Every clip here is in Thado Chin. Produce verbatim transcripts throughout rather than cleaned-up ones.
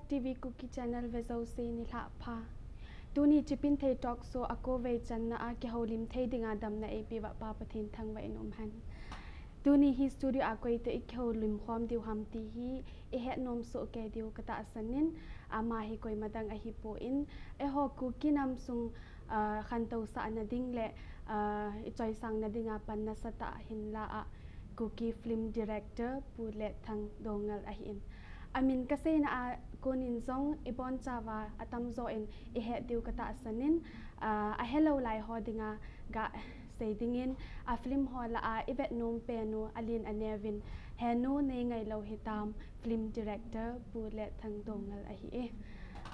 T V Kuki Channel vejouse nilhah pha. Tuni Chipinthei Talk Show a kovei channa a kihoulim thei dinga damna eipeuva Pa Pathen thangvah in umhen. Tuni hi studio a koitoh ikihoulim khom diu ham ti hi ihet nom soh kei diu katahsan in, ama hi koima dang ahipon, eiho Kuki nam sung, ah, khantousahna ding le, ah, ichoisangna dinga pan nasatah hinla a Kuki Film Director Pu Letthang Doungel ahin. Amin kaseina a konin jong ibonchauva atamjo in ihet diu katahsan in, ah, ahelou lai ho dinga gasei dingin, a film ho lah a ivet nom pen u alen aneuvin, henu neingailou hitam, Film Director Pu Letthang Doungel ahi e.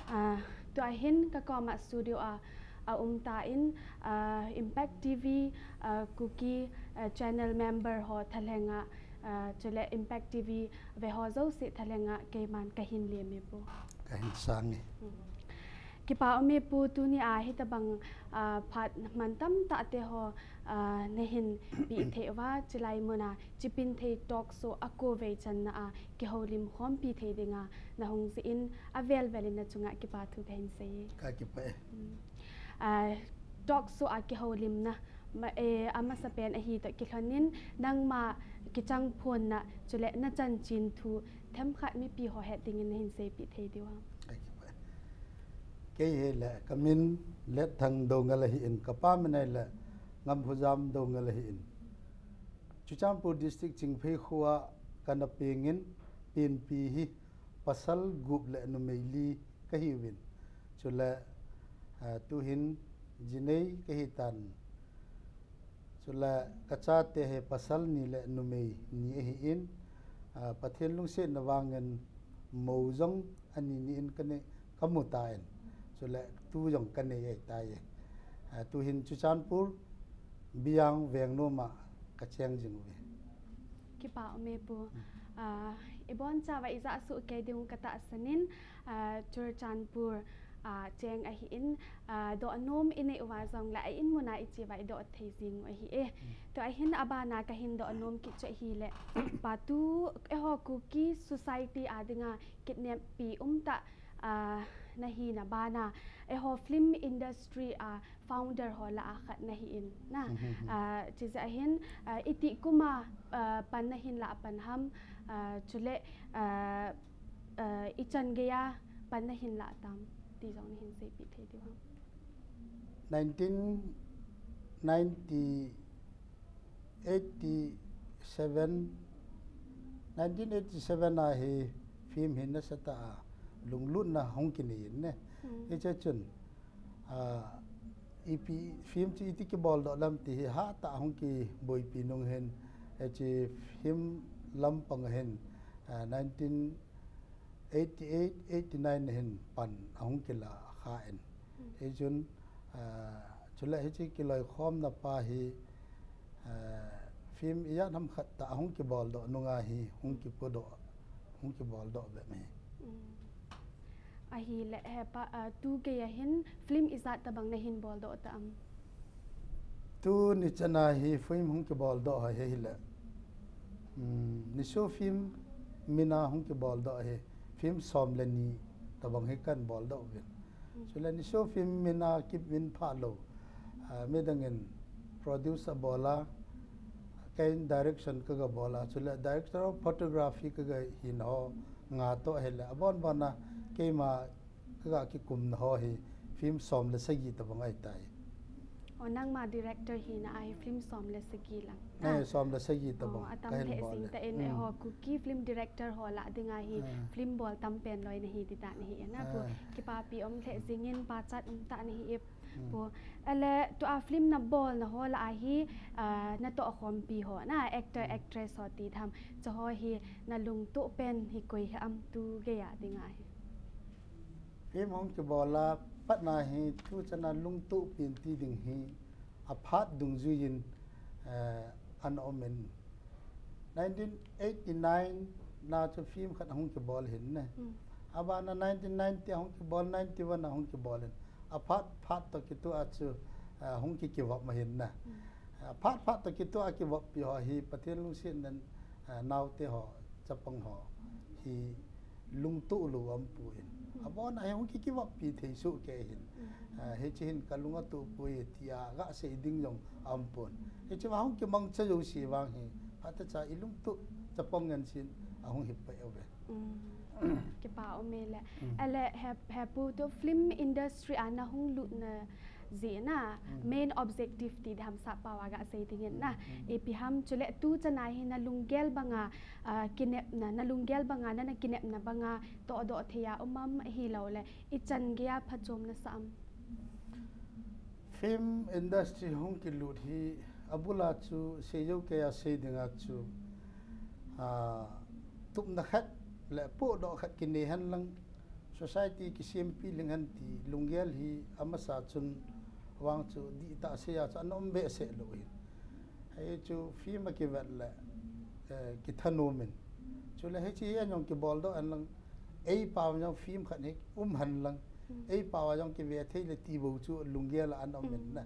Ah, tua hin kakoma studio a aum tan, ah, Impact T V, ah, Kuki, ah, channel member ho thalhenga, ah, chule Impact T V veho jouse thalhenga keiman kahin lem e Pu. Kahin sang e. Kipa um e Pu, tuni a hitabang, ah, phat mantamtah te ho, ah, nahin peh thei uva, chulai muna Chipinthei Talk Show a kovei channa a kihoulim khompi thei dinga nahung jeh in avel vel in nachunga kipa thu kahin sei e. Kakipah e. Ah, talk show a kihoulimna, ma, eh, amasapen ahi toh kilhonin, nangma kichangphonna, chule nachanchin thu themkhat mipi ho het dingin nahin seipeh thei diu ham? Kakipah e. Kei hile, kamin Letthang Doungel ahin, kapa min ahile Ngamkhojam Doungel ahin. Churachandpur District Chingphei khoa kana pengin, penpi hi pasal gup le numei li kahiuvin. Chule, ah, tuhin jinei kahitan. Chule kachate hi pasal ni le numei ni ahin, ah, Pathen lungsetna vangin mou jong ani ni in kanei, kamu tan. Chule tu jong kanei ahitai. Ah, tuhin Churachandpur, Biyang Vengnom a kacheng jing uve. Kipa um e Pu. Ah, ibonchauva ijah soh kei diu katahsan in, ah, Churachandpur, ah, cheng ahin, ah, dohnom inei uva jongle a in muna iche uva idoh thei jing u ahi e. Tua hin abana kahin dohnom kit chu ahile, Pa, tu eiho Kuki society a dinga kineppi umtah, ah, nahina bana, eiho film industry a founder ho lah a khat nahin na. Ah, chujeh hin, ah, itih kuma, ah, pan nahin lah pan ham, ah, chule, ah, ah, ichan geiya pan nahin lah tam ti jong nahin seipeh thei diu ham? Nineteen ninety, eighty-seven, nineteen eighty-seven a hi film hi nasatah a lunglutna hung kinei in ne. Hiche chun, ah, ipi film chu iti kibol doh lam ti hi hatah a hung kiboipi nung hin, hiche film lampang hin, ah, nineteen eighty-eight, eighty-nine hin pan ahung kila kha in. Hichun, ah, chule hiche kiloikhomna pa hi, ah, film ijat ham khat tah ahung kibol doh nunga hi hung kipodoh, hung kibol doh bep ahi. Ahile hepa, ah, tu geiya hin film ijat tabang nahin bol doh tam? Tuni chana hi film hung kibol doh ahi hile. Hmm, niso film mina hung kibol doh ahi. Film som le ni tabang hi kahin bol doh uvin. Chule niso film mina kimin phalou, ah, midang in produce abol a, kei in direction kaga bol a, chule director of photography kaga hina ho nga toh ahile, abon bon a keima kaga kikumna ho hi film som le sagi tabang ahitai. O, nangma director hina a hi film som le sagi lang. Eh, som le sagi tabang atam kahin bol lheh jing tan, eiho Kuki film director ho lah dinga hi film bol tam pen loi nahi ti tah nahi e na Pu. Kipapi um lheh jingin, pachat um tah nahi e Pu. Ale tua film nabolna ho lah a hi, ah, natoh khompi ho na, actor, actress ho ti tham, chuho hi nalungtup pen hi koi ham tu geiya dinga hi? Film hung kibol a patna hi tu chana lungtup pen ti ding hi aphat dungjuiyin, eh, ana um in. Nineteen eighty-nine na chu film khat ahung kibol hin ne. Abana nineteen ninety ahung kibol, ninety-one ahung kibol in. Aphat phat toh kitoh a chu, eh, hung kikivop ma hin na. Aphat phat toh kitoh a kivoppi ho hi Pathen lungsetnan, eh, naote ho, chapang ho hi lungtup lou aum poi. Abon a hi hung kikivoppi thei soh kei hin. Ah, hiche hin kalung atoh poi tia gasei ding jong aumpon. Hiche vang hung kimangcha jouse vang hi, phatecha ilungtup chapang ngen sin ahung hi peh uve. Kipa um e le. Ale he, he pu tu film industry a nahung lutna jeh na, main objective ti diham sap pao a gasei ding in na. Ipi ham chule tu chan a hi nalunggel banga, ah, kinepna, nalunggel banga, nana kinepna banga tohdoh thei a um am ahilou le, ichan gei a phachom nasa am? Film industry hung kilut hi abul a chu seijou kei a sei ding a chu, ah, tupna khat le pohdoh khat kinei hen lang, society kisempeh lhing hen ti lunggel hi amasa chun vang chu dihtah sei a chu ana um behseh lou hin. Hichu film akivet le, eh, kithanom in. Chule hiche hi ajong kiboldoh hen lang, eipao jong film khat hi um hen lang, eipao a jong kive thei le ti bou chu lunggel a ana um in na.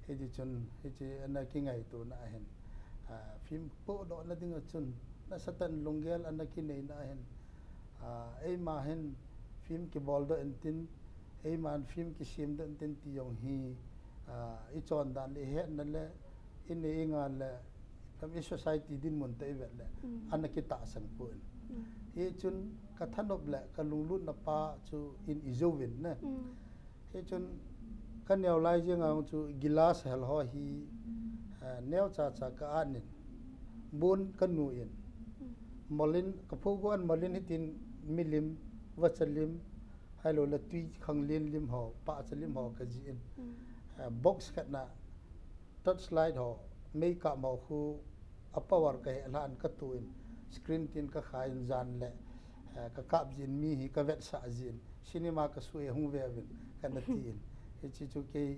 Hiti chun, hiche ana kingaitona ahin. Ah, film pohdohna dinga chun, nasatah in lunggel ana kineina ahin. Ah, eima hin film kiboldoh intin, eiman film kisemdoh intin ti jong hi, ah, ichondan le ihetna le, inei inga le, lam i society dinmun toh ivet le, ana kitahsan pon. Hichun kathanop le kalunglutna pa chu in ijouvin na. Hichun kaneo lai jeng a chu glass hel ho hi, ah, neocha cha ka-at in, bon kanu in, mol in, kaphogon mol in hitin milim, vacha lim, ahilou le twi khanglen lim ho, pahcha lim ho kajih in, ah, box khat na torchlight ho, meikap ho khu a power kahe lhan katu in, screen tin kakhai in jan le, eh, kakap jin mi hi kavetsah jin, cinema kasui hung ve uvin kana ti in. Hiche chu kei,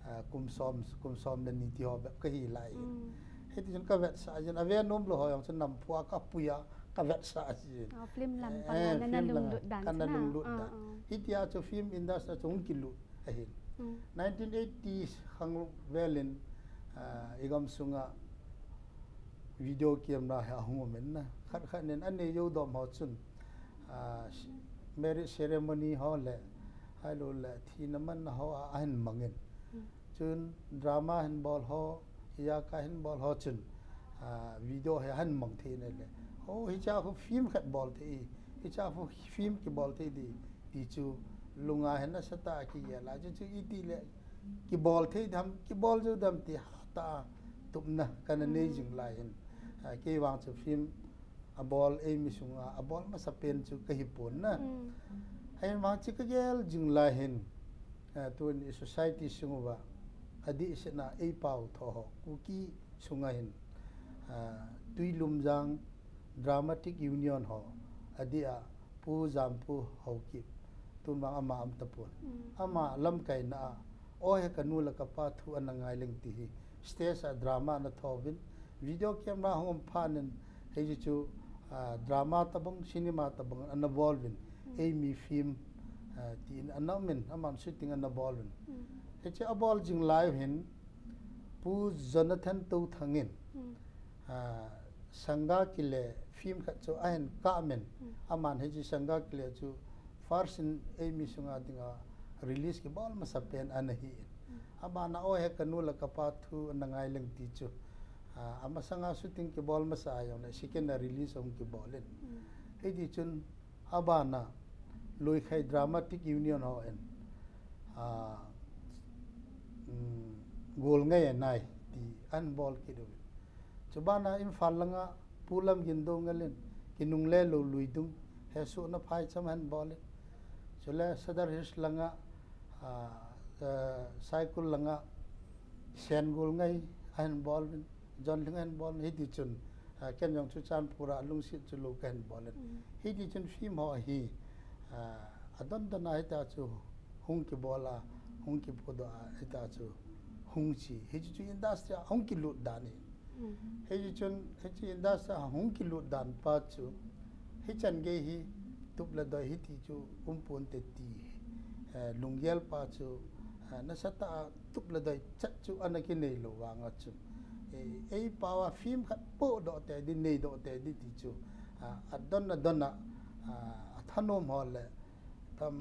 eh, kum som, kum som le ni ti ho bep kahi lai in. Hiti chun kavetsah jin, ave nom lou ho jong chu namphu a kapui a kavetsah jin. Film lam panga nana lunglut dan. Hitia chu film industry chu hung kilut ahin. Nineteen eighties khang vel in, ah, igam sunga video camera hi ahung um in na. Khat khat nin anei jou dom ho chun, ah, marriage ceremony ho le, ahilou le thina manna ho a, ahin mang in. Chun drama hin bol ho, iyaka hin bol ho chun, ah, video hi ahin mang thei in le. Oh, hicha khu film khat bol thei, hicha khu film kibol thei di, ti chu lunga hin nasatah a kigel a. Chu chu iti le kibol thei dem, kibol jou dem ti hatah a tupna kana nei jing lai hin. Ah, kei vang chu film abol eimi sunga abol masapen chu kahi pon na. Ahin vang chu kagel jing lai hin, ah, tun i society sung uva adih sena eipao tho ho Kuki sunga hin, ah, Tuilumjang Dramatic Union ho adih a Pu Jampu Haokip, tun vang ama um tapon. Ama lamkaina a, O he kanu le kapa thu ana ngai leng ti hi, stage a drama ana tho uvin, video camera hung um phat in, hichu, ah, drama tabang, cinema tabang ana bol uvin, eimi film, ah, tin ana um in, aman shooting ana bol uvin. Hiche abol jing lai u hin, Pu Jonathan Touthang in, ah, Sangakile film khat chu ahin kap in, aman hiche Sangakile chu first in eimi sunga dinga release kibol masapen ana hi in. Abana O he kanu le kapa thu ana ngai leng ti chu, ah, amasanga shooting kibol masa a jong le second a release ahung kibol in. Hiti chun abana Luikhai Dramatic Union ho in, ah, um, Golngai anai ti ahin bol kit uvin. Chubana Imphal langa Pu Lamgin Doungel in Kinungle Lou Luidung, hesohna phaicham ahin bol in. Chule Sadar Hills langa, ah, ah, Saikul langa Sen Golngai ahin bol in. Jonlhing ahin bol in, hiti chun, ah, ken jong Churachandpur a lungset chu lou kahin bol in. Hiti chun film ho hi, ah, adon don a hita chu hung kibol a, hung kipodoh a hita chu hung chi. Hichu chu industry a hung kilut dan hi. Hichu chun, hichu industry a hung kilut dan pa chu, hichan gei hi tup le doi hiti chu um ponte ti, eh, lunggel pa chu, eh, nasatah a tup le doi chat chu ana kinei lou vanga chu, eh, eipao a film khat pohdoh tei di, neidoh tei di ti chu, ah, adon adon a, ah, athanom ho le tam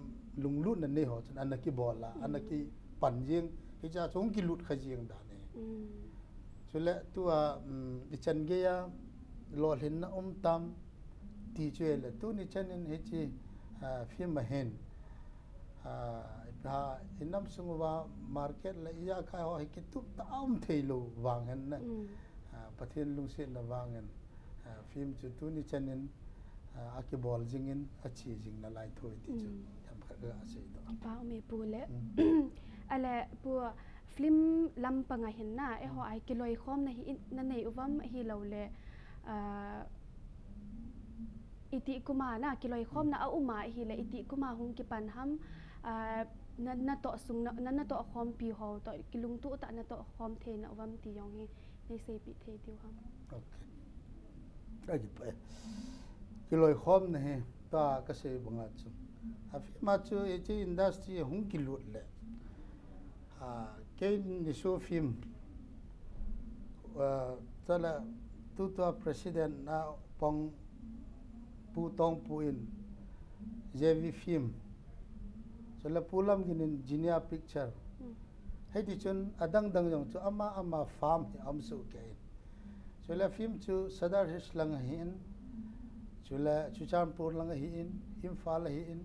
lunglutna nei ho chun ana kibol a, ana kipan jing, hicha chu hung kilut kha jing dan e. Chule tua, um, ichan gei a lolhinna um tam ti chu e le, tuni chan in hiche, ah, film a hin, ah, ipi ham, inam sung uva market le ijakai ho hi kitup tah a um thei lou vang hin na. Ah, Pathen lungsetna vang hin, ah, film chu tuni chan in, ah, akibol jing in, ache jing nalai thou ti chu themkhat ka sei doh. Kipa um e Pu le. Ale Pu, film lampang a hin na, eiho a kiloikhomna hi in, nanei uvam ahilou le, ah, iti kum a na, kiloikhomna a um a ahile, iti kum a hung kipan ham, ah, na, natoh sung, na, na, natoh khompi ho toh, kilungtoh tah a natoh khom theina uvam ti jong hi, nei seipeh thei diu ham. Ok. Akipah e. Kiloikhomna hi, tua kasei banga chu. A film a chu, hiche industry hung kilut le. Ah, kei niso film, ah, chule tutua president na pang Pu Tongpu in J V film, chule Pu Lamgin in Jinia Picture. Hitichan adang dang jong chu ama ama firm hi aum soh kei in. Chule film chu Sadar Hills lang ahin, chule Churachandpur lang ahin, Imphal ahin,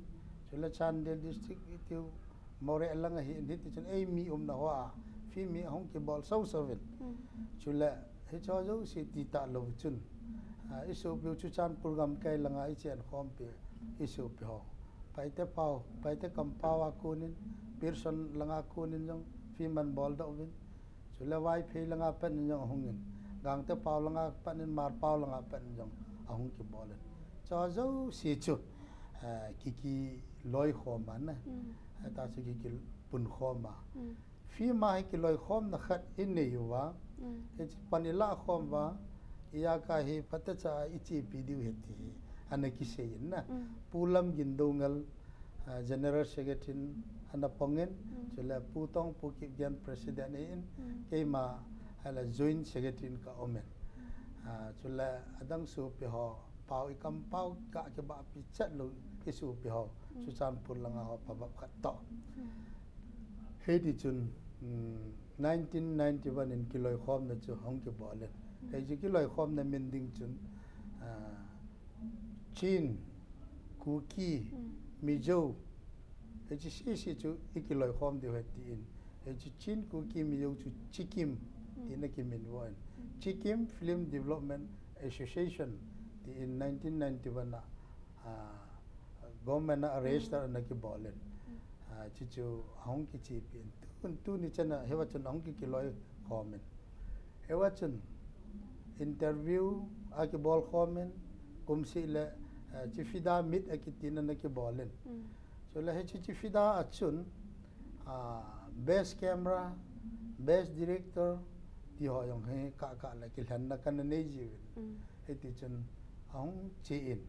chule Chandel district itiu Moreh lang ahin, hitichun eimi umna hoa film hi ahung kibol soso uvin. Chule hicheho jouse ti talou chun, ah, isopiu Churachandpur gamkai langa ichen khompi isopi ho, Paite pao, Paite kampao a konin, Pearson langa konin jong film ahin boldoh uvin. Chule Vaiphei langa pat in jong ahungin, Gangte pao langa pat in, Hmar pao langa pat in jong ahung kibol in. Hicheho jouse chu, ah, ki, kiloikhom a na. Hita chu ki, kipunkhom a. Film a hi kiloikhomna khat inei uva, hiche pan ilah khom uva, ijakai hi phatecha a ichepi diu ahi ti hi ana kisei in na. Pu Lamgin Doungel, ah, General Secretary in ana pang in, chule Pu Tongpu Kipgen President ahin, keima ahile Joint Secretary in ka um in. Ah, chule adang sopi ho, pao, ikampao ka kibahpi chet lou isopi ho, Churachandpur langa ho phabep khat toh. Hitichun, um, nineteen ninety-one in kiloikhomna chu hung kibol in. Hiche kiloikhomna min ding chun, ah, Chin, Kuki, Mizo, hiche sese chu ikiloikhom diu ahi tin. Hiche Chin, Kuki, Mizo chu CHIKIM tin ana kiminvo in. CHIKIM Film Development Association tin nineteen ninety-one a, ah, government a register ana kibol in. Ah, chuchu ahung kichepi in. Tun, tuni chan a hiva chun ahung ki, kiloikhom in. Hiva chun interview akibol khom in, kumseh le, eh, Chifida Meet akitin ana kibol in. Chule hiche Chifida a chun, ah, best camera, best director, ti ho jong hi kah kah le kilhenna kana nei jiuvin. Hitichun ahung che in,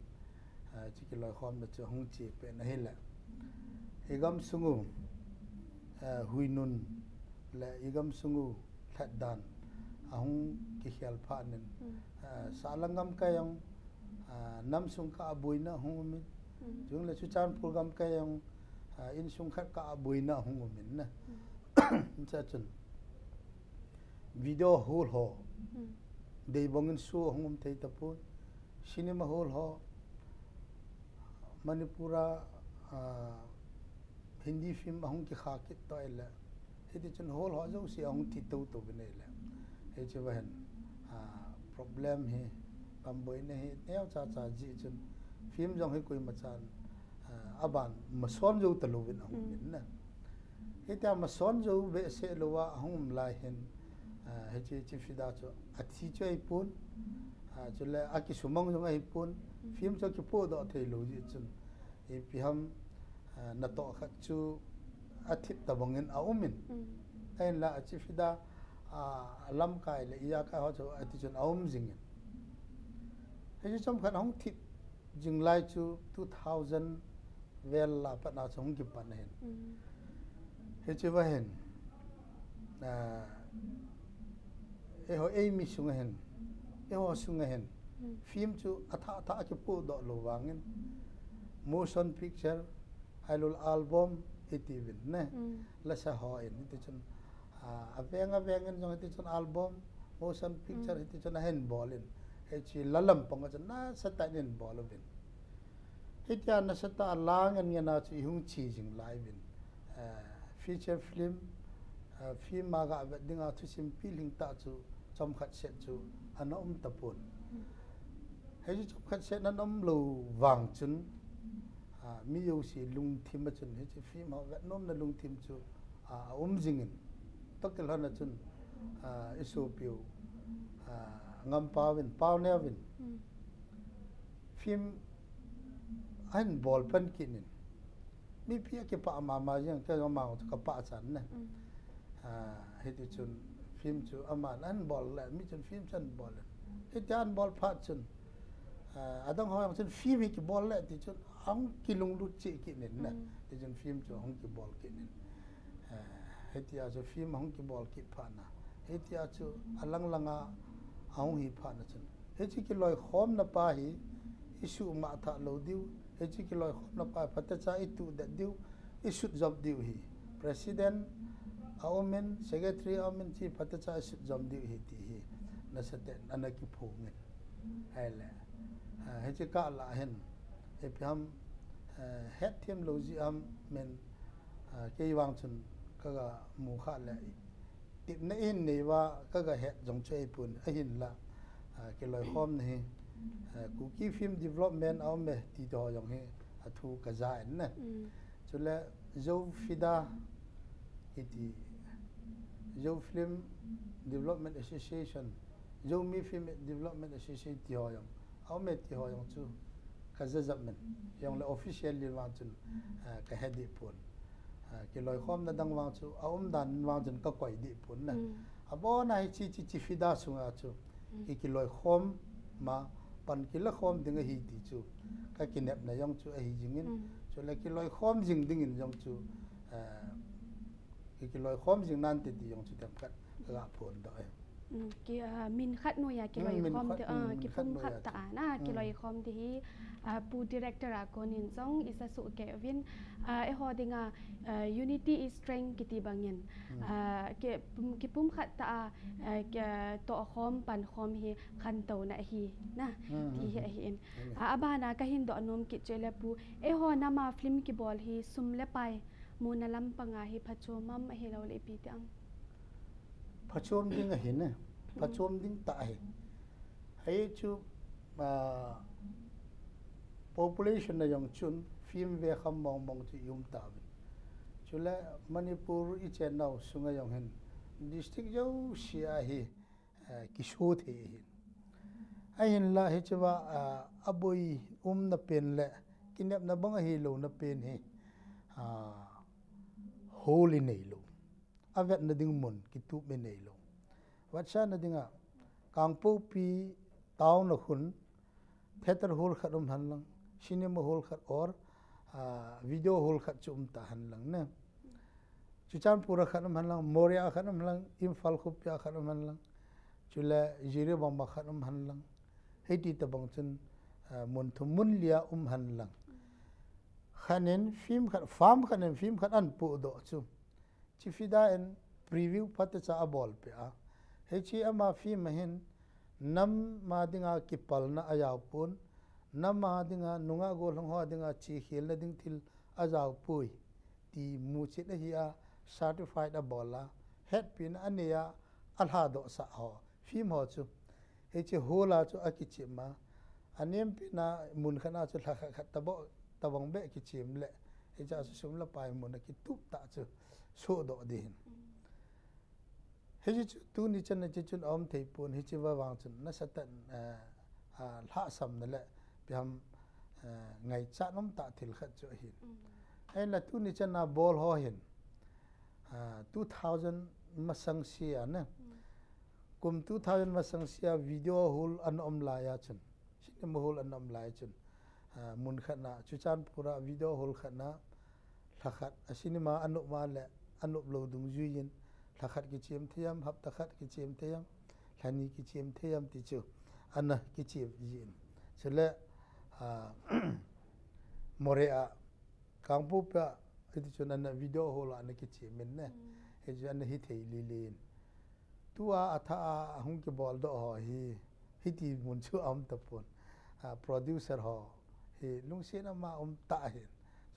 ah, hiche kiloikhomna chu ahung chepi in ahile. Igamsung u, eh, huinun le igamsung u lhatdan ahung kikhel phat in, ah, sahlang gamkai jong, ah, namsung kah a boina ahung um in. Chule Churachandpur gamkai jong, ah, insung khat kah a boina ahung um in na. Hichea chun video hall ho, deibang in show ahung um thei tapon. Cinema hall ho, Manipur a, ah, Hindi film ahung kikha kit toh ahile, hitichun hall ho jouse ahung thi tou tou vin ahile. Hiche va hin, ah, problem hi, pamboina hi neocha cha jeh chun film jong hi koima chan, ah, aban mason jou talouvin ahung um in na. Hitia mason jou behseh louva ahung um lai hin, ah, hiche Chifida chu athi chu ahipon, ah, chule akisumang jong ahipon, film chu akipohdoh theilou jeh chun, ipi ham, ah, natoh khat chu athip tabang in aum in. Ahinla Chifida, ah, lamkai le ijakai ho chu hitichun aum jing in. Hiche chomkhat ahung thip jing lai chu two thousand vel a pat na chu hung kipan ahin. Hiche va hin, ah, eiho eimi sunga hin, eiho sunga hin, film chu athah thah akipohdoh lou vangin, motion picture, Ailou album iti uvin ne. Mm. Lasa ho in, hiti chun, ah, aveng aveng in jong hiti chun album, motion picture, mm, hiti chun ahin bol in. Hichi la lampang a chun nasatah in bol uvin. Hitia nasatah a la ngen ngen a chu ihung che jing lai uvin. Ah, feature film, ah, film a ga vet ding a thusim pilhing tah chu chomkhat seh chu ana um tapon. Mm. Hichu chomkhat seh ana um lou vang chun, ah, mi jouse lungthim a chun, hiche film ho vet nomna lungthim chu, ah, aum jing in. Toh kilhon a chun, ah, isopiu, ah, Ngampau in, Pauneo in. Mm. Film ahin bol pan kit in. Mipi akipah mama jeng, kei jong ama chu kapah chan ne. Mm. Ah, hiti chun film chu aman ahin bol le, mi chun film chu ahin bol le. Hiti ahin bol phat chun, ah, adang ho jong chun film hi kibol le ti chun ahung kilunglut cheh kit in ne. Mm. Ti chun film chu ahung kibol kit in. Ah, hitia chu film ahung kibol kit phat na. Hitia chu alang lang a ahung hi phat na chun. Hiche kiloikhomna pa hi isuhmang thah lou diu. Hiche kiloikhomna pa hi phatecha ituh det diu. Isut jom diu ahi. President aum in, secretary aum in, hiche phatecha isut jom diu ahi ti hi nasatah in ana kiphong in. Ahile, ah, hiche kah lah hin, ipi ham, eh, hetthem lou jeh ham, min, ah, kei vang chun kaga mu kha le, tepna in nei uva kaga het jong chu ahipon, ahinla, ah, kiloikhomna hi, ah, Kuki Film Development aum e ti ho jong hi athu kaja in ne. Mm. Chule Zo FIDA kiti, Zo Film Development Association, Zomi Film Development Association ti ho jong aum e ti ho jong chu kaja jap in. Jong le official li vang chun, ah, kahe deh pon. Ah, kiloikhomna dang vang chu aum dan vang chun kakoi deh pon na. Mm. Abon a hiche, hiche, hiche FIDA sunga chu, mm, ki, kiloikhom ma pan kilakhom ding ahi ti chu kakinepna jong chu ahi jing in. Mm. Chule kiloikhom jing ding in jong chu, ah, ki, kiloikhom jing nante ti jong chu themkhat kaga phondoh e. Mm, ki, ah, min khat noiya, mm, kiloikhom ding, ah, min khat kipumkhat noiya tah a na, mm, kiloikhom ding hi, ah, Pu Director a kon in jong isa soh kei uvin, ah, eiho dinga, ah, unity is strength kiti bang in, mm, ah, ki, pum, kipumkhat tah a, ah, ki, ah, tohkhom, pankhom hi khantouna ahi na, mm, ti hi, mm, ahi in. Amen. Ah, abana kahin doh nom kit chu ahile Pu, eiho nam a film kibol hi sum le pai muna lampang a hi phachom am ahilou le ipi ti am? Phachom ding ahi ne. Mm. Phachom ding tah ahi. Hichu, ah, population na jong chun film ve kham mong mong chu i um tauvin. Chule Manipur i chennau sunga jong hin district jouse a hi, ah, kiso thei ahi. Ahinla hichea, ah, aboi umna pen le kinepna bang ahilouna pen hi, ah, hall i neilou. Avetna ding mun kitup i neilou. Vetsahna dinga, Kangpokpi town a khun theater hall khat um henlang, cinema hall khat or, ah, video hall khat chu um ta henlang ne. Churachandpur a khat um henlang, Moreh a khat um henlang, Imphal khopi a khat um henlang, chule Jiribam a khat um henlang. Hiti tobang chun, ah, mun thum mun li a um henlang. Khat in film khat, firm khat in film khat ahin podoh chu. Hiche FIDA in preview phatecha abolpeh a. Hiche ama film a hin nam a dinga kipalna ajao pon, nam a dinga nungah gollhang ho dinga chekhelna ding thil ajao poi ti muchet ahi a, certified abol a, hetpina anei a, alhadohsah ho, film ho chu. Hiche hall a chu akichem a, anempena mun khat a chu lhakhat khat tobang, tobang beh kichem le, hichea chu sum le pai mun a kitup tah chu sohdoh ding ahin. Mm. Hiche chu tuni chan a hiche chun aum thei pon, hichea vang chun nasatah in, eh, ah, lhahsamna le ipi ham, eh, ngaichat um tah thil khat chu ahin. Mm. Ahinla tuni chan a bol ho hin, ah, two thousand masang sia ne. Mm. Kum two thousand masang sia video hall ana um lai a chun, cinema hall ana um lai chun, ah, mun khat na, Churachandpur a video hall khat na, lhakhat a cinema anop ma le anop lou dungjuiyin, lhakhat kichem thei am, hapta khat kichem thei am, lhani kichem thei am ti chu ana kichem jin. Chule, ah, Moreh a Kangpokpi a, hiti chun ana video hall a ana kichim in ne. Hichu ana hithei lilin. Tua atha a hung kibol doh ho hi, hiti mun chu aum tapon. A, producer ho hi lungset ama um tah ahin.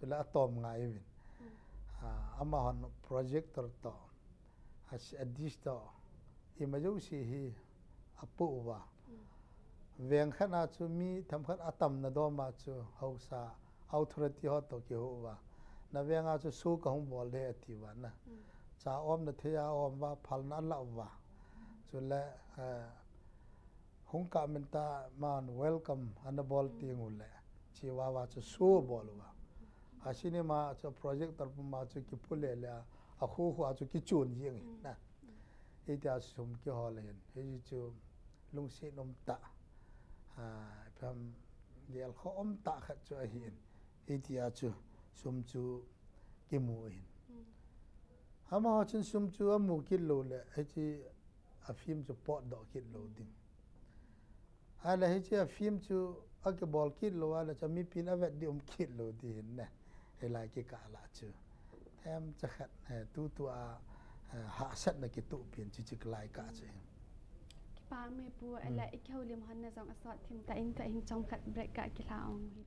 Chule atom ngai uvin. A, amahon projector toh, a, a dish toh, ima jouse hi apoh uva. Veng khat a chu mi themkhat atamna dom a chu haosa authority ho toh kihou uva. Na veng a chu show kahung bol ding ati uva na. Cha omna thei a um uva, phalna ala uva. Chule, eh, hung kah min ta man welcome ana bol teng ule. Chi uva uva chu show bol uva. A cinema chu projector puma chu kipu lele a, akhu khu a chu kichun jing in na. Hitia sum kihol in. Hichu lungset um tah. A, ipi ham, gelkhoh um tah khat chu ahin. Hitia chu sum chu kimu in. Amaho chun sum chu amu kit lou le, hiche a film chu potdoh kit lou ding. Ahile hiche a film chu akibol kit lou a le chu mipin avet ding um kit lou ding ahin ne. Hilai kikah lah chu. Themcha khat, eh, tutua, eh, hahsatna kituh pen chu chik lai kah chu ahin. Kipa me pu, ahile i kihoulim hon na jong asot thim tah in, tua hin chomkhat break kah kilha ong hi.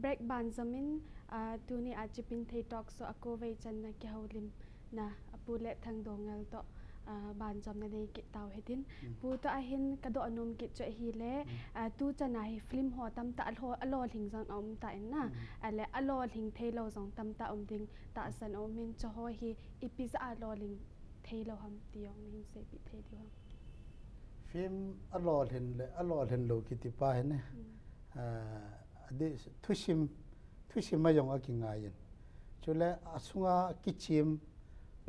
Break ban jom in, ah, tuni a Chipinthei Talk Show a kovei channa kihoulimna, ah, Pu Letthang Doungel toh, ah, ban jomna nei kit tau hitin. Mm. Pu toh ahin kadoh nom kit chu ahile, mm, ah, tu chan a hi film ho tamtah alolhing jong aum tan na. Mm. Ale alolhing theilou jong tamtah um ding tahsan aum in, chuho hi ipi jeh a lolhing theilou ham ti jong nahin seipeh thei diu ham? Film alolhin le alolhin lou kiti pa hi ne. Mm. Ah, adeh thusim, thusim a jong akingai in. Chule asunga kichem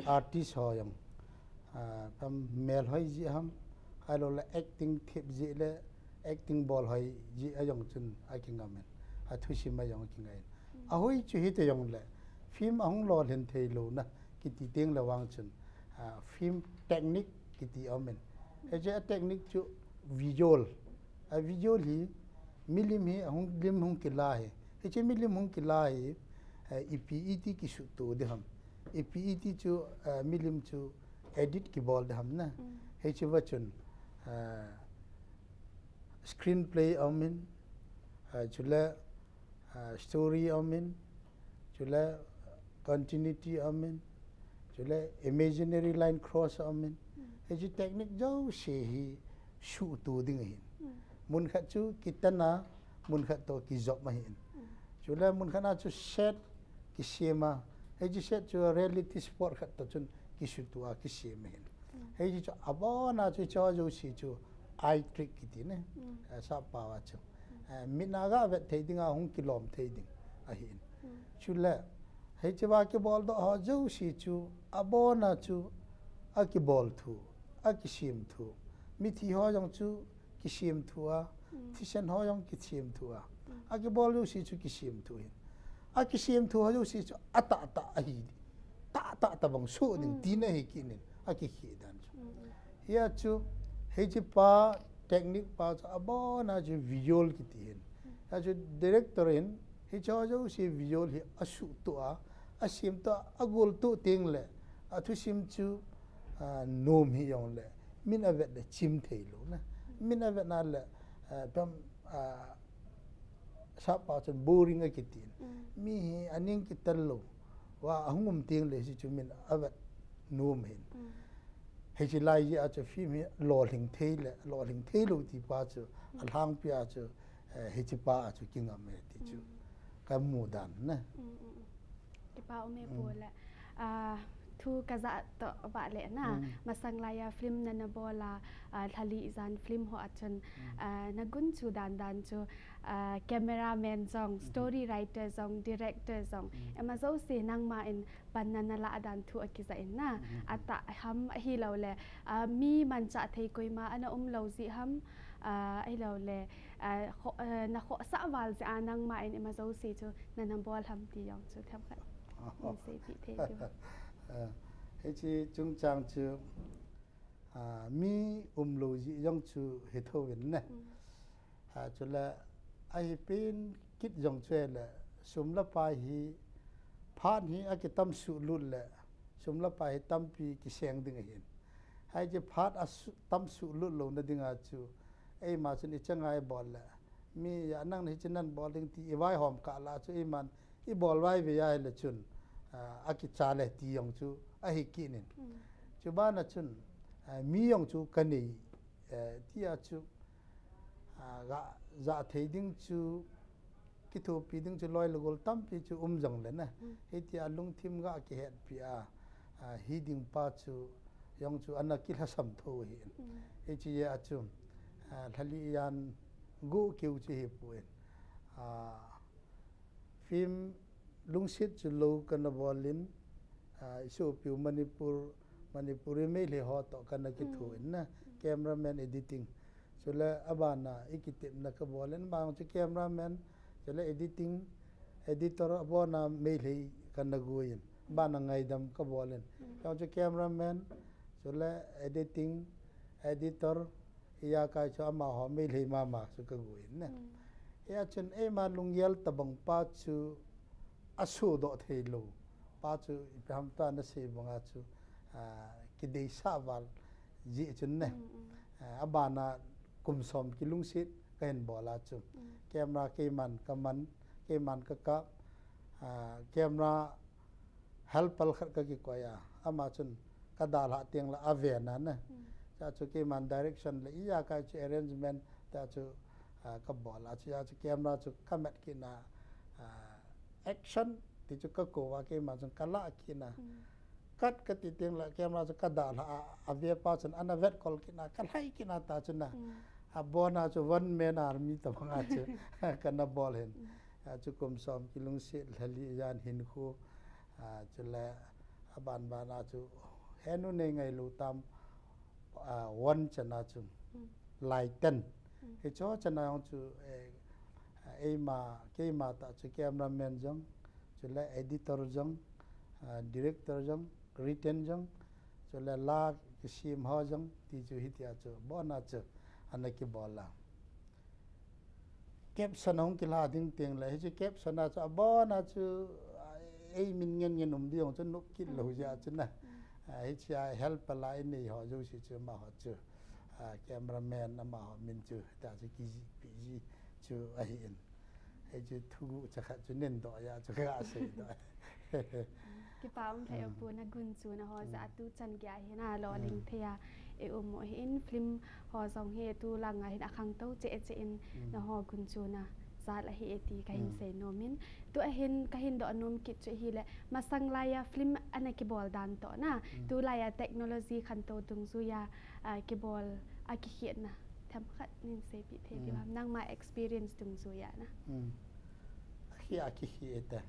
artist ho jong, ah, tam melhoi jeh ham, ahilou le acting thip jeh le acting bolhoi jeh a jong chun akingam in. Athusim a jong akingai in. Mm. Ahoi chu hiti jong le film ahung lolhin theilouna kiti teng le vang chun, ah, film technique kiti aum in. Hiche a technique chu visual. A visual hi milim hi ahung lim hung kila hi. Hiche milim hung kila hi, eh, ipi iti kisuhto ding ham. Ipi iti chu, eh, milim chu edit kibol ding ham na. Mm. Hiche va chun, eh, screenplay aum in, eh, chule ah, story aum in, chule continuity aum in, chule imaginary line cross aum in. Mm. Hiche technique jouse hi suhto ding ahin. Mm. Mun khat chu kitan a, mun khat toh kijop ahin. Mm. Chule mun khat a chu set kisem a, hiche set chu reality spot khat toh chun kisuhto a kisem ahin. Mm. Hiche chu abon a chu hiche jouse chu eye trick kiti ne. Mm. Eh, sappao a chu. Mm. Eh, mit a ga vet thei ding a hung kilom thei ding ahin. Mm. Chule, hiche va kibol doh ho jouse chu abon a chu akibol thu, akisem thu. Mithi ho jong chu kisem thu a, mm, thisen ho jong kisem thu a. Mm. Akibol jouse chu kisem thu ahin. Akisem thu ho jouse chu atahtah ahi. Tahtah tabang soh ding, mm, tina ahi kit in, akikhel dan chu. Mm, mm. Hia chu, hiche pa, technique pa chu abon a chu visual kiti ahin. Mm. Hia chu director in, hiche ho jouse visual hi asuhto a, asemto a, agolto teng le, athusim chu, ah, nom hijong le, min avet le chim theilouna. Mm. Min avet na le, ah, pam, ah, sappao chun boring akiti in. Mm. Mi hi aning kitel lou. Va ahung um teng le hiche chu min avet nom ahin. Mm. Hiche lai jeh a chu film hi lolhing thei le, lolhing theilou ti pa chu, mm, alhangpi a chu, eh, hiche pa a chu kingam e ti chu. Mm. Kamu dan na. Mm, mm, mm. Kipa um e, mm, Pu le. Ah, thu kajah toh vahle na. Mm. Masang laiya film nana bol a, ah, lhali jan film ho a chun, mm, ah, nagunchu dan dan chu, ah, cameraman jong, mm, story writer jong, director jong, mm, ima jouse nangma in panna nalah dan thu akijah in na. Mm. Atah ham ahilou le, ah, mi manchah thei koima ana um lou jeh ham, ah, ahilou le, ah, kho-, ah, nakhohsah val jeh a nangma in ima jouse chu nana bol ham ti jong chu themkhat, ah, nahin seipeh thei diu. Ah, hiche chungchang chu, ah, mi umlou jeh jong chu hithou vin ne. Mm. Ah, chule ahi pen kit jong chu le sum le pai hi phat hi akitam suh lut le sum le pai hi tampi kiseng ding ahin. Hiche phat asu-, tam suh lut louna ding a chu eima chun ichan a ibol le mi ya nang hiche nan bol ding ti ivaihom kah la chu eiman ibol vai ve ahile chun, ah, akicha le ti jong chu ahi kit in. Mm. Chuban a chun, ah, mi jong chu kanei, eh, ti a chu, ah, ga ja thei ding chu, kithopi ding chu loi le gol tampi chu um jong le na. Mm. Hitia lungthim ga kihetpi a, ah, hi ding pa chu jong chu ana kilhasam tho ahin. Mm. Hiche jeh a chu, ah, lhali jan gu keu chu hi poi. Ah, Film lungset chu lou kana bol in, ah, isopiu Manipur, Manipuri Meitei ho toh kana kitho in na, mm, cameraman, editing. Chule abana ikitepna kabol in, abang chu cameraman, chule editing, editor abona Meitei kana go in, abana ngaidam kabol in. Mm. Abang chu cameraman, chule editing, editor, Hia kai chu amaho Meitei mama chu kago in ne. Mm. Hia chun eima lunggel tabang pa chu asodoh theilou. Pa chu ipi ham tia nasei banga chu, ah, kideisah val jeh chun ne. Mm, mm. Ah, abana kum som kilungset kahin bol a chu. Mm. Camera keiman kaman, Keiman ka kap, ah, camera helper khat ka kikoi a, ama chun ka dalha teng le a ve na na. Cha chu keiman direction le iya kai chu arrangement ta chu, ah, ka bol a, chu ya chu camera chu ka met kit na, ah, action ti chu ka ko a, keiman chun ka la kit na. Cut ka ti teng le camera chu ka dalha a, a ve pa chun ana vet kol kit na, ka lhai kit na ta chu na. A bon a chu one man army ta bang a chu ka na bol hin. A chu kum som kilungset lhali jan hin khu, a chu le a ban ban a chu henu nei ngai lu tam, a, one chana chu lai ten. Hi cho chana jong chu, eh, eima, keima ta chu cameraman jong, chu le editor jong, a, director jong, written jong, chu le la kisim ho jong, ti chu hitia chu, bon a chu, ana kibol a. Caption hung kila ding teng le, hichu caption a chu, a bon a chu, a, ei min ngen ngen um ding chu, nup kit lo ja chu na. A, hichu a helper la i nei ho, jo si chu ma ho chu. A, cameraman ama ho min chu, ta chu ki ji, pi ji chu ahi in. Hichu thugu cha khat chu nen do ya chu ka sei do. Kipa um thei u pu na gun chu na ho ja tu chan kia hi na lo ling thei a e um mo hi in film ho jong hi tu lang a hin a khang to che che in na ho gun chu na jal a hi e ti ka hin sei nom in. Tu a hin ka hin do nom kit chu hi le masang lai a film ana kibol dan to na. Tu lai a technology khan to tung ju ya, a, kibol a kikhiat na. Themkhat nin seipi thei diu ham, nangma experience dungjuia na. Khi a kihi e te.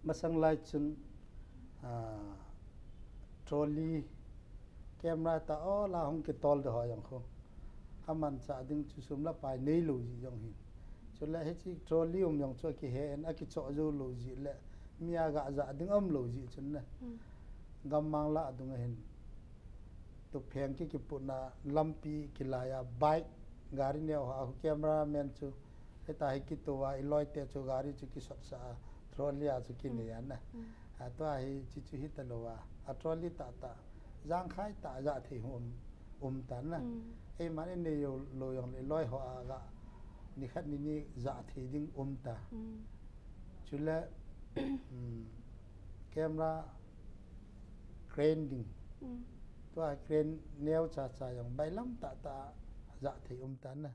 Masang lai chun, ah, trolley, camera ta o la hung kitol de ho jong khu. Aman cha ding chu sum la pai nei lo ji jong hin. Chule hichi trolley um jong chu kihe en a kicho jo lo ji le mi a ga ja ding um lo ji chun ne. Gammang la dung a hin. Tupheng ki kipuna lampi kilai a bike gari neo ha camera man chu heta hi kitua i loi te chu gari chu kisot sa a trolley a chu kinei a na. A tua hi chi chu hi ta lo a. A trolley ta ta. Jang khai ta ja thei hum um ta na. Ei man i nei yo lo yong le loi ho a ga ni khat ni ni ja thei ding um ta. Chule, um, camera crane ding. Tua crane neo cha cha jong bailam ta ta ja thei um ta na.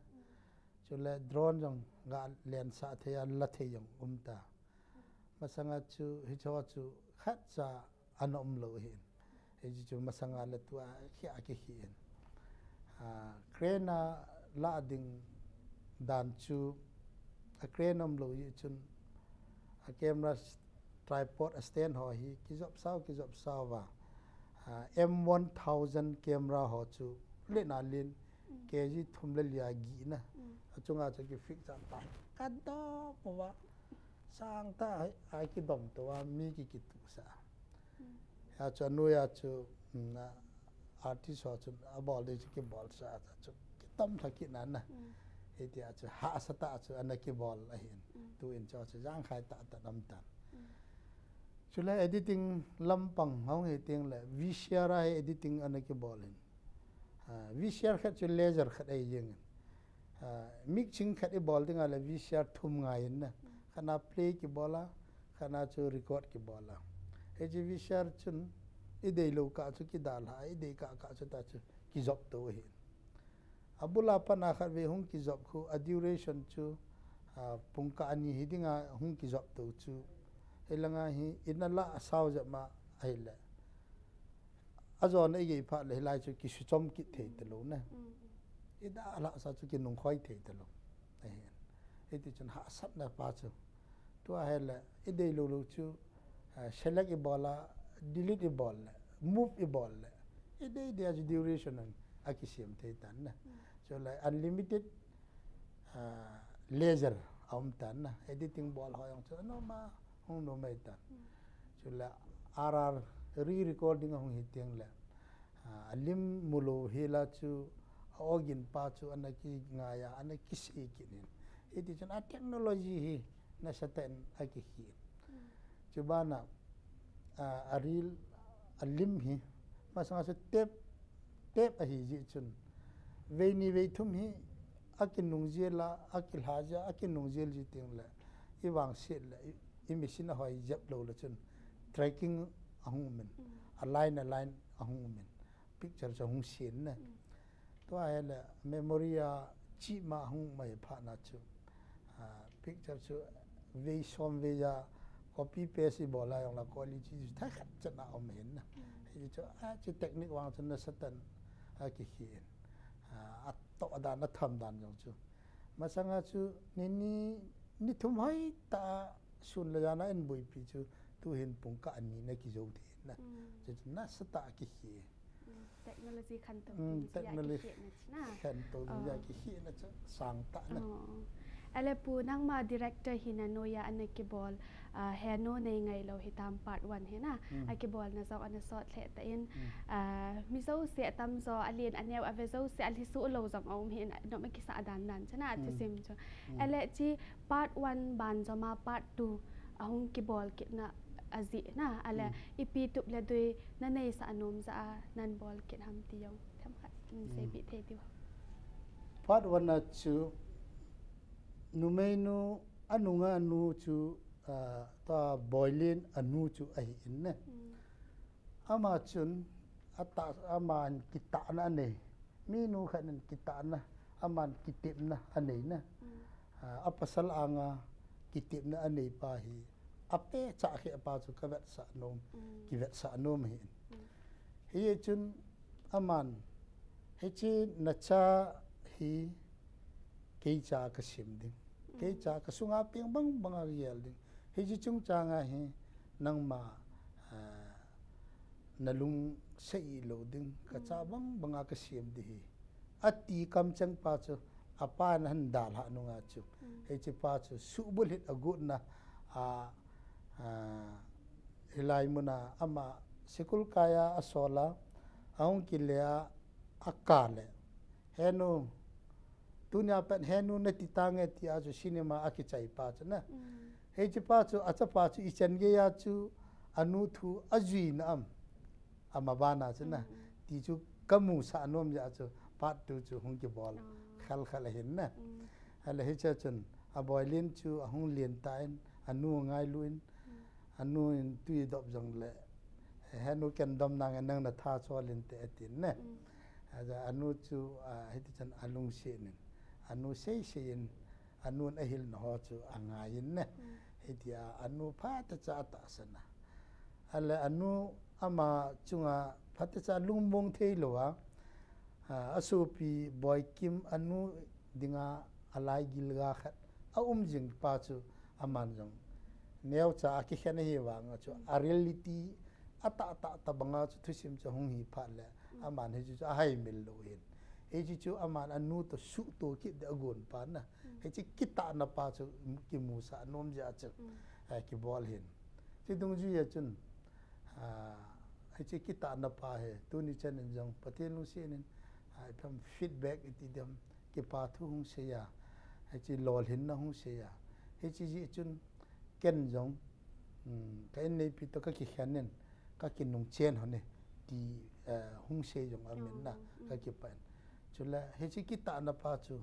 Chule drone jong ga len sa thei a la thei jong um ta. Masanga chu hi cho chu khat cha ana um lo hin. Hi chu masanga le tua khi a kihi in. A, crane a la ding dan chu a crane um lo hi chun a camera tripod a stand ho hi kijop sao, kijop sao va. A, M one thousand camera ho chu le na lin K G thum le lia gi na. A chunga chu ki fix cha ta. Ka do po va. Sang ta ai kidom to va mi ki kitu sa. Ya chu anu ya chu na artist ho chu a bol de chu kibol sa ta chu kitam tha ki na na. Hitia chu ha sa ta chu ana kibol a hin. Tu in chu chu jang khai ta ta dam tan. Chule editing lampang hong hi ting le V C R a hi editing ana kibol hin. Ah, V C R khat chu laser khat ei jing. Ah, mixing khat i bol ding a le V C R thum ngai in na. Khana play kibol a, khana chu record kibol a. Hichi V C R chun i dei lo ka chu kidal ha, i dei ka ka chu ta chu kijop to hi. A bula pana khat ve hung kijop khu a duration chu, ah, pung ka ani hi dinga hung kijop to chu. Helanga hi ina la a sao jama ahile. A jona i gei phat le hilai chu kisuchom kit thei ta lo na. I da la sa chu kinung khoi thei ta lo. Ahin. Hiti chun hahsatna pa chu. Tua hele i dei lo lo chu, ah, select i bol a, delete i bol le, move i bol le. I dei dei a chu duration an a kisem thei tan na. Chu le unlimited, ah, laser a um tan na. Editing bol ho jong chu no ma hung no mai tan. Chule R R re-recording a hung hi teng le, ah, a lim mu lo hi la chu a ogin pa chu ana ki ngai a, ana ki sei kit in. Hiti chun a technology hi nasa ten a kihi. Chubana, ah, a reel a lim hi masanga chu tape, tape ahi ji chun. Vei ni vei thum hi a kinung jel a, a kilha jia, a kinung jel ji teng le. i vangset le, i, i machine a hoi jep lou le chun tracking a hung um in, a line, a line a hung um in, picture chu a hung sen na. Tua hi le memory a chip ma a hung um ahi phat na chu, ah, picture chu vei som vei a copy paste i bol a jong le quality chu thakhat chan a um hin na. Hichu, ah, chu technique vang chu nasatah in a kikhel in. Ah, a toh dan, a tham dan jong chu. Masang a chu ni, ni, ni thum hoi ta sun le jan a in buipi chu tu hin pung kah a ni na kijou thei na. Chu chu nasatah a kikhel. Technology khantou, mm, technology kikhen na chu na. Khantou, oh, ya kikhen na chu sang tah na. Oh. Ale pu, nangma director hi na noiya ana kibol, ah, Henu nei ngai lou hitam part one hi na. Mm. A kibol na jong ana sot lheh tan. Mm. Ah, mi jouse atam jo, alen aneo, ave jouse, alhi su lou jong a um hin, nom a kisa dan dan chu na, mm, thusim chu. Mm. Ale chi part one ban joma part two a hung kibol kit na ajeh na, ale, mm, ipi tup le dui na neisah nom jeh a nan bol kit ham ti jong themkhat, mm, mm, seipeh thei diu. Part one a chu numeinu, anunga nu chu, ah, ta Boilen anu chu ahi in ne. Mm. Ama chun, ata, aman kitahna anei. Minu khat in kitahna, aman kitepna anei na. Mm. Ah, a pasal anga kitepna anei pa hi, ape cha khe pa chu ka vetsah nom, mm, kivetsah nom hi. Mm. Hichun aman, hiche nacha hi kei cha ka sem ding. Mm. Kei cha ka sunga peng bang bang a gel ding. Hiche chungchang a hi nangma, ah, na lungsei lou ding, ka cha, mm, bang bang a ka sem ding hi. Ati kamcheng pa chu, apa in ahin dalhah nunga chu. Mm. Hiche pa chu, suhbulhit a gotna, a, a, hilai muna ama sikul kai a asol a, ahung kile a, akah le. Henu, tunia pat Henu nati tange tia chu cinema a kichai pa chu na. Mm. Hiche pa chu, achapa chu, ichan gei a chu, anu thu ajuina am. Ama bana chu na. Mm. Ti chu ka musah nom jeh a chu, part two chu hung kibol, oh, khel khel ahin na. Mm. Ale hiche chun, a Boilen chu, ahung len tan, anu ngailu in, mm, anu in tui dop jong le, Henu ken dom nange nang na tha chol inte atin ne. Mm. Aja anu chu, ah, hiti chun alungset in. Anu sei sei in, anun ahilna ho chu angai in ne. Mm. Hitia anu phatecha atahsan a. Ale anu ama chunga phatecha lungmong thei lou a, ah, asopi Boikim anu dinga alaigil ga khat a um jing pa chu aman jong neocha a kikhen ahi vang a chu, mm, a reality a tah tah tah banga chu thusim chu hung hi phat le, mm, aman hichu chu ahaimil lou hin. Hichu chu aman anu toh suhto kit ding agon pa na. Mm. Hiche kitahna pa chu kimusah nom jeh a chu, mm, eh, kibol hin. Chu dungjui a chun, ah, hiche kitahna pa hi, tuni chan in jong Pathen lungset in, ah, ipi ham feedback iti ding ham, kipa thu hung sei a, hiche lolhinna hung sei a, hiche jeh chun ken jong, um, ka inneipi toh ka kikhen in, ka kinungchen hon e, ti, eh, hung sei jong aum in na, oh, mm, ka kipah in. Chule, hiche kitahna pa chu,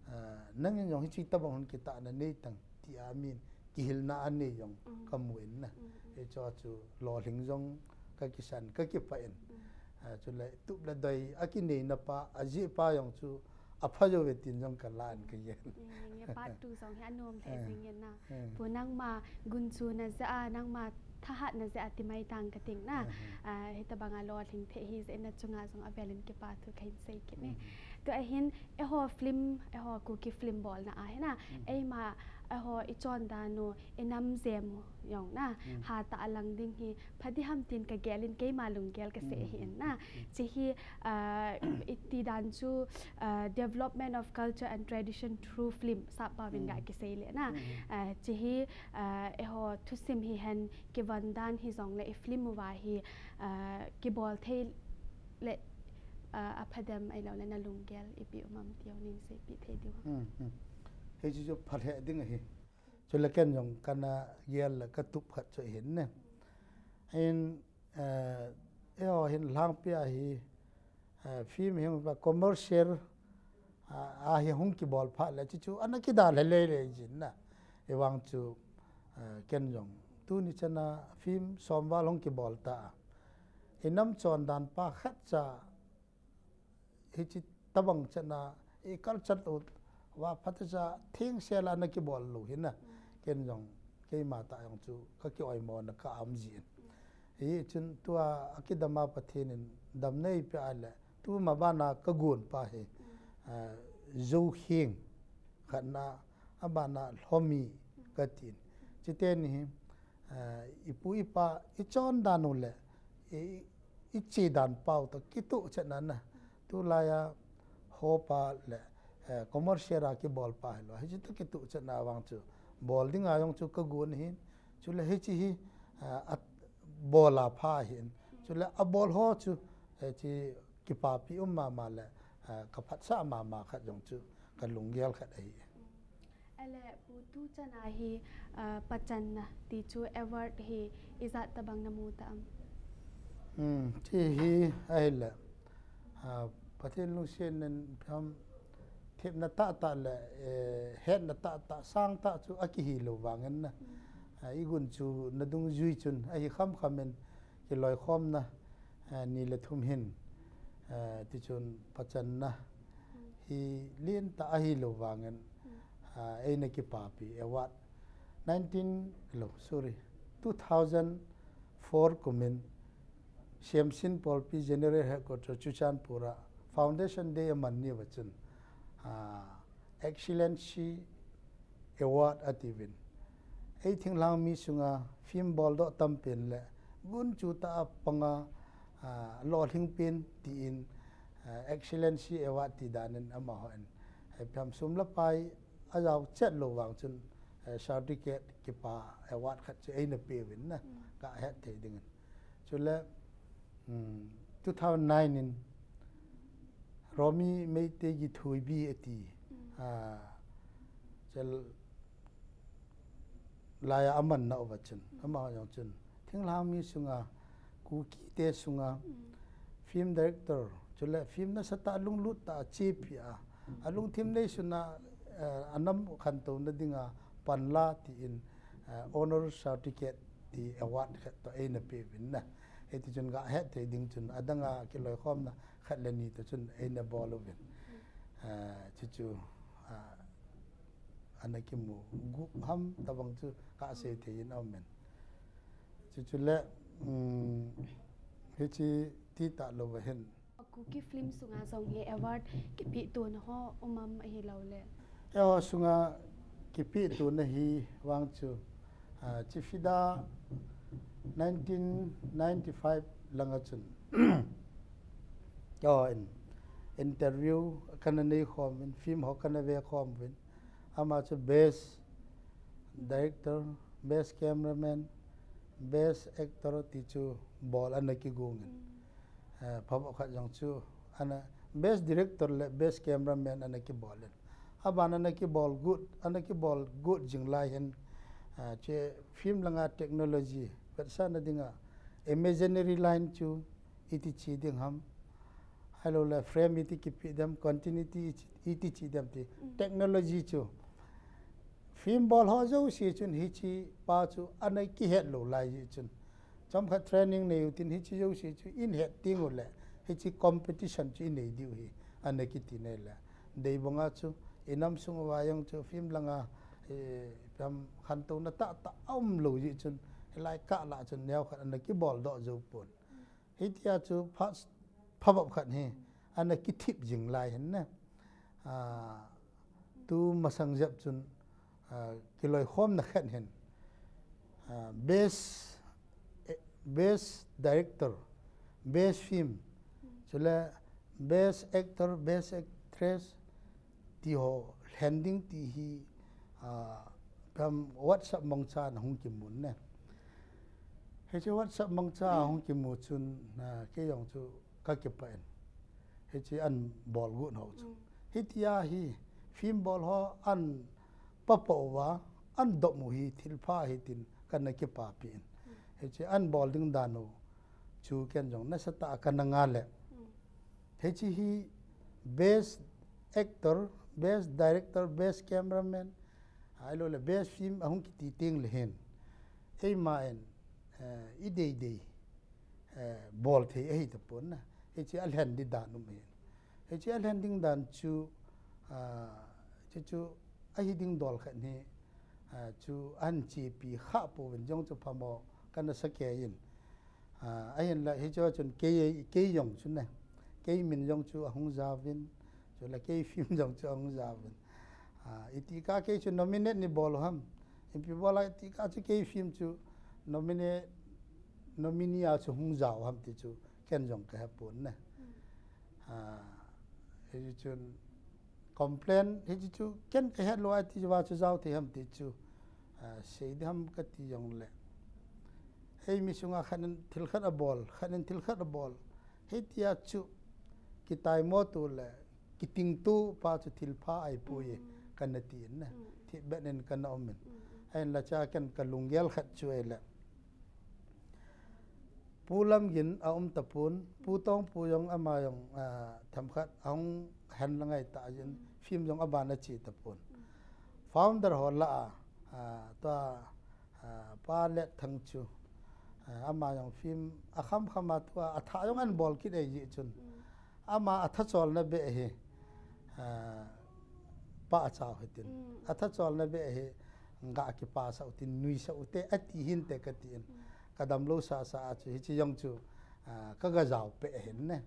ah, nangin jong hiche tabang hung kitahna nei tang, ti a min, kihilna anei jong, mm, ka mu in na. Mm, mm. Hiche chu lolhing jong ka kisan, ka kipah in. Mm. Ah, chule, tup le doi, akineina pa, ajeh pa jong chu, apha jou ve tin jong ka la in ka gel. Mm, nge part two jong hi anom lheh, eh, jing in na. Eh. Pu nangma gunchu na jeh a, nangma thahat na jeh a ti mai tang ka ting na. Eh, eh. Ah, hitabang a lolhing thei hi jeh in na chunga jong avel in kipa thu kahin sei kit e. Mm. Tua hin, eiho film, eiho Kuki film bolna a hi na, mm, eima, eiho i chondan u, i nam jem u jong na, mm, hatah a lang ding hi, pha ding ham tin ka gel in keima lunggel ka sei, mm, ahi in na. Mm. Hiche hi, ah, iti dan chu, ah, development of culture and tradition through film, sap pao vin, mm, ga kisei le na. Mm. Ah, hiche hi, ah, eiho thusim hihen kivon dan hijong le i film uva hi, ah, kibol thei le, ah, apha dem ahilou le na lunggel ipi um am ti jong nei seipeh thei diu ham. Hmm, hmm. Hiche chu pha lheh ding ahi. Chule ken jong kana gel le ka tup khat chu ahin ne. Hin, eh, eiho hin lhangpi a hi, eh, film hi hung pa commercial, ah, a hi hung kibol phat le chu chu ana kidalha lele jin na. Hivang chu, eh, ken jong tuni chana film som val hung kibol ta a, i nam chondan pa khat cha hichi tabang chana i culture u va phatecha thengsel a na kibol lou hina. Ken jong keima tah jong chu ka kioimo na ka um jin. Hichun tua akidam a Pathen in damna eipeh a le, tuma bana ka gon pa hi, ah, Zokhing khatna, abana Lhomi ka tin. Chiteni hi, ah, ipu ipa i chondan u le i, i chedan pau toh kituh chetna na. Tulai a hopa le, eh, commercial a kibol pa hilou. Hichi toh kituh chetna vang chu bol dinga jong chu ka gon hin. Chule hichi hi, ah, a bol a pha hin. Chule abol ho chu, eh, chi kipapi um mama le, eh, ka phatsah mama khat jong chu ka lunggel khat ahi. Ale pu, tu chana hi, ah, pachanna ti chu award hi ijat tabang na mu ta am? Hmm, ti hi ahile, ah, Pathen lungsetna in pham thepna tahtah le, eh, hetna tahtah, sangtah chu akihi lou vangin na. Ah, i gunchu na dungjui chun ahi khamkham in kiloikhomna, ah, ni le thum hin, ah, tichun pachanna hi lentah ahi lou vangin, ah, eina kipapi award. Nineteen, lo, sorry, two thousand four kumin Siamsin Paulpi General Headquarter Churachandpur a Foundation Day aman ni uva chun, ah, Excellency Award atiuvin. Ei thinglhang mi sunga film boldoh tampen le gunchu tah a panga, ah, lolhing pen tin, ah, Excellency Award ti danin amahon, eh, pham sum le pai ajao chet lou vang chun, eh, certificate kipa award khat chu eina peuvin na, ka het thei dingin. Chule, um, two thousand nine in Romi Meitei Githuibi ati, ah, chel laiya amanna uva chun, ama jong chun, thinglhang mi sunga, Kuki te sunga, film director, chule film nasatah a lunglut tah a chepi a, alungthim neisun a, eh, anam khantouna dinga panla tin, eh, honor certificate ti award khat toh eina peuvin na. Hiti chun ka het thei ding chun adanga kiloikhomna khat le ni toh chun eina bol uvin. Eh, chuchu, ah, ana kimu gup ham tabang chu ka sei thei in aumin. Chuchu le, um, hichi ti talou va hin. Kuki film sunga jong hi award kipehtona ho um am ahilou le? Eiho sunga kipehtona hi vang chu, ah, chifida nineteen ninety-five langa chun. Eiho in interview kana nei khom in, film ho kana ve khom in. Ama chu best director, best cameraman, best actor ti chu bol ana kigong in. Eh, phabep khat jong chu ana best director le best cameraman ana kibol in. Aban ana kibol got, ana kibol got jing lai hin, eh, che film langa technology, vetsahna dinga imaginary line chu iti chi ding ham. Ahilou le frame iti kipe dem, continuity iti chi dem ti. Technology chu. Film bol ho jouse chun hichi pa chu ana kihet lou lai jeh chun. Chomkhat training nei utin hichi jouse chu in het ding u le, hichi competition chu in nei diu hi, ana kiti nei le. Deibanga chu, i nam sung uva jong chu film langa, eh, pham khantouna tahtah aum lou jeh chun, hilai kah lah chun neokhat ana kiboldoh jou pon. Hitia chu pha, phabep khat hi ana kithip jing lai hin na. Ah, tu masang jep chun, ah, kiloikhomna khat hin, ah, best, eh, best director, best film, chule best actor, best actress, ti ho lhen ding ti hi, ah, pam WhatsApp mangcha na hung kimun ne. Hiche WhatsApp mangcha hung kimu chun, ah, kei jong chu ka kipah in. Hiche an bol got ho chu. Hitia hi film bol ho an papa uva, an dop u hi thilpha hi tin kana kipapi in. Hiche an bol ding dan u chu ken jong nasatah a kana ngah le. Hiche hi best actor, best director, best cameraman, Ahilou le best film ahung kiti teng le hin, eima in, eh, i deidei, eh, bol thei ahi tapon na. Hiche a lhen di dan um hin. Hiche a lhen ding dan chu, ah, chu chu ahi ding dol khat hi, ah, chu an chepi kha pouvin jong chu phamo kana sa kei in. Ah, ahinla hiche chun kei, kei jong chu na, kei min jong chu ahung jaovin, chule kei film jong chu ahung jaovin. Ah, iti ka kei chu nominate ni bol ham, ipi bol a iti ka chu kei film chu nominate, nominee a chu hung jao ham ti chu ken jong ka hepon na. Ah, hiche chun complain hiche chu ken ka het lou a iti va chu jao thei ham ti chu, ah, sei di ham kati jong le. Hei mi sunga khat in thil khat abol, khat in thil khat abol. Hitia chu kitaimo tu le kitingtu pa chu thil pha ahi poi, kana ti in na. Thi bet in kana um in. Ahinla cha ken ka lunggel khat chu ahile Pu Lamgin aum tapon, Pu Tongpu jong ama jong, ah, themkhat ahung hen la ngai ta jin, film jong aban ache tapon. Founder ho lah a, ah, tua, ah, Pa Letthang chu, ah, ama jong film akham kham a tua, atha jong an bol kit ahi jeh chun. Ama atha cholna beh hi, ah, pah achao hitin. Atha cholna beh hi, ga kipa sah utin, nui sah ute, ati hinte kati in. Ka damlou sasa a chu, hiche jong chu, ah, ka ga jao peh hin ne.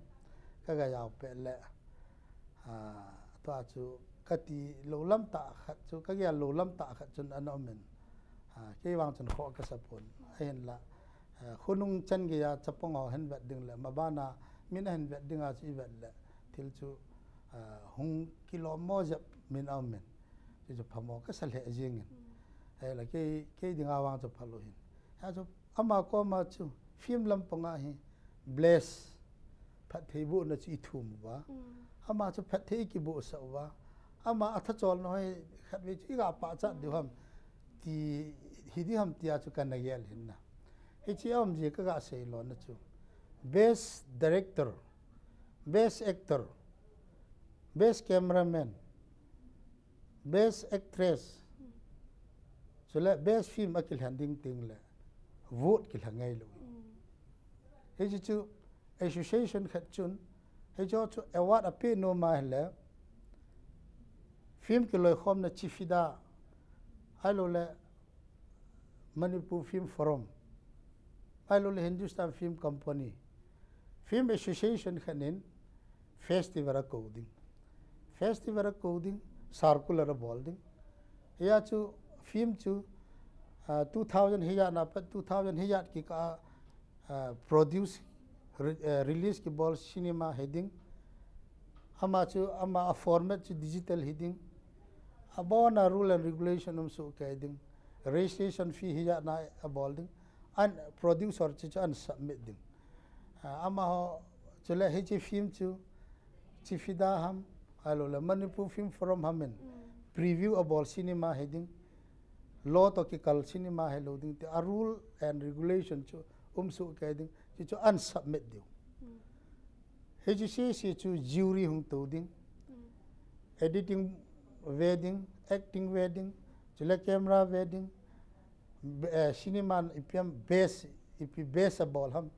Ka ga jao peh le, ah, tua chu kati lou lam tah khat chu, ka gel lou lam tah khat chun ana um in. Ah, kei vang chun khoh kasa pon. Ahinla, ah, khonung chan geiya chapang ho hin vet ding le, mabana min ahin vet dinga chu i vet le, thil chu, ah, hung kilom mo jep min aum in. Chu chu phamo kasa lheh jeng in. Ahile kei, kei dinga vang chu phalou hin. Hichu ama koma chu film lampanga hi bless, phattheibohna chu i thum uva. Ama chu phatthei i kibohsah uva. Ama atha cholna ho hi khatvei chu i ga pachat diu ham, ti hi di ham tia chu kana gel hin na. Hiche aum jeh ka ga sei lona chu, best director, best actor, best cameraman, best actress, chule best film akilhen ding teng le vote kilhen ngai lou. Hiche chu association khat chun, hiche chu award ape nom a ahile, film kiloikhomna Chifida, ahilou le Manipur Film Forum, ahilou le Hindustan Film Company, film association khat in festival akou ding. Festival akou ding, circular abol ding. Hiya chu film chu, ah, two thousand hijat na pat two thousand hijat kikah a, ah, produce, re-, ah, release kibol cinema hiding. Ama chu, ama a format chu digital hiding. Abona rule and regulation um soh kei ding. Registration fee hijat na abol ding. An producer chu chu an submit ding. Ah, amaho, chule hiche film chu, Chifida ham, ahilou le Manipur Film Forum ham in preview abol cinema hiding, law to kikal cinema hilou ding ti a rule and regulation chu um soh kei ding, chu chu an submit diu. Hiche sese chu jury hung tou ding, editing ve ding, acting ve ding, chule camera ve ding, be-, eh, cinema ipi ham best, ipi best abol ham,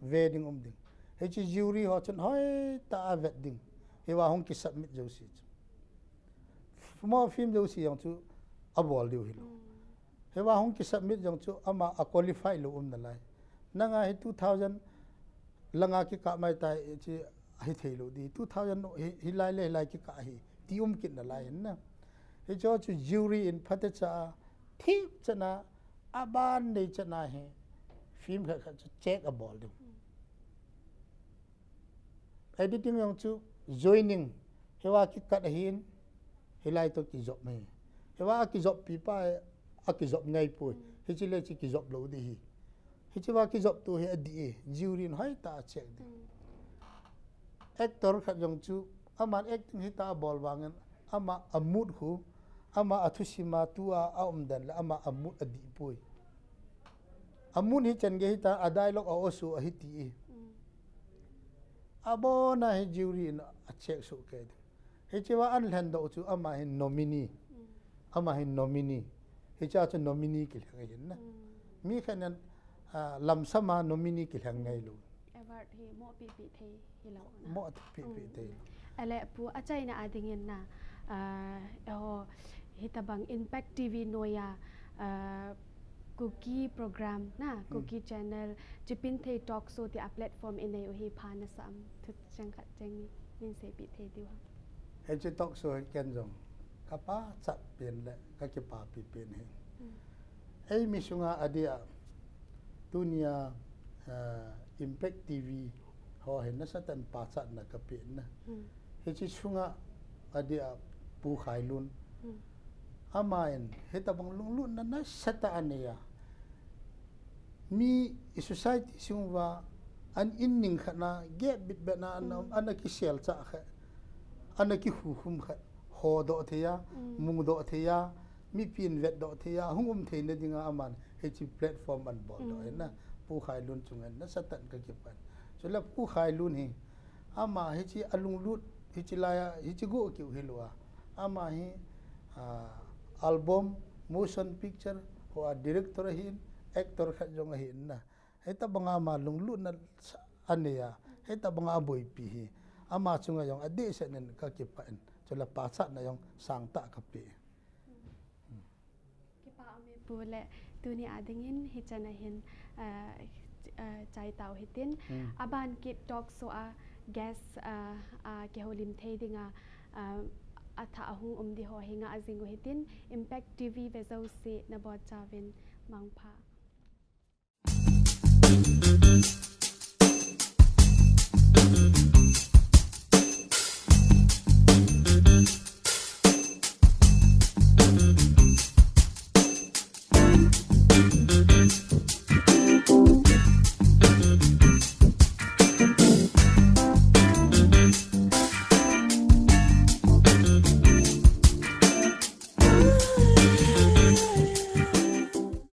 ve ding um ding. Hiche jury ho chun hoitah a vet ding. Hiva hung kisubmit jouse chu. Mo film jouse jong chu abol diu hilou. Hiva hung kisubmit jong chu ama a qualify lou um nalai. Nanga hi two thousand langa kikah mai tai, hiche hithei lou di. Two thousand hi, hilai le hilai kikah hi, ti um kit nalai hin na. Hiche chu jury in phatecha a, thip chan a, aban nei chan a hi, film khat khat chu check abol ding. Editing jong chu joining, hiva kikat ahin, hilai to kijop mai. Hiva akijop pi pa, akijop ngai poi. Hiche le hiche kijop lou di hi. Hiche va kijop tu hi adih e, jury in hoitah a check ding. Actor khat jong chu, aman acting hitah a abol vangin, ama a mood khu, ama a thusim a tua aum dan le ama a mood adih poi. A mood hi chan gei hita, a dialogue a aw soh ahi ti e. Abona hi jury in a check soh kei ding. Hiche va an lhen doh chu ama hi nominee. Ama hin nominee. Hicha chu nominee kilheng ahin na. Mi khat in, ah, lamsam a nominee kilheng ngai lou. Award hi mo pipi thei hilou na. Mo pipi thei lou. Ale pu achaina a dingin na, ah, eiho hitabang Impact T V noiya, ah, Kuki program na, Kuki channel, Chipinthei Talk Show tia platform inei u hi pha nasa am, thu cheng khat cheng ni, min seipi thei diu ham. Hiche talk show hi ken jong kapachat pen le kakipapi pen ahi. Eimi sunga adeh a tunia, ah, Impact T V ho hin nasatah in pachatna kapeh na. Hiche sunga adeh a Pu Khailun. Aman hitabang lunglutna nasatah anei a. Mi i society sung uva an in ning khat na geh bitbet na ana, ana kisel chah khat, ana kihukhum khat, hodoh thei a, mudoh thei a, mipin vetdoh thei a, hung um theina dinga aman hiche platform ana boldoh ahi na, Pu Khailun chunga nasatah in kakipah. Chule Pu Khailun hi, ama hiche alunglut, hiche laiya, hiche go kiu hilou a. Ama hi, ah, album, motion picture, hoa director ahin, actor khat jong ahin na. Hitabanga ama lunglutna sa-, anei a, hitabanga aboipi hi. Ama chunga jong adehset in kakipah in. Chule pachatna jong sangtah kapeh. Kipa um e pu le tuni a dingin hichan a hin, ah, ah, chai tau hitin. Aban kit talk show a guest, ah, ah, kihoulim thei dinga, ah, athah a hung um di ho hi ngah jing u hitin. Impact T V vejouse nabonchauvin mangpha.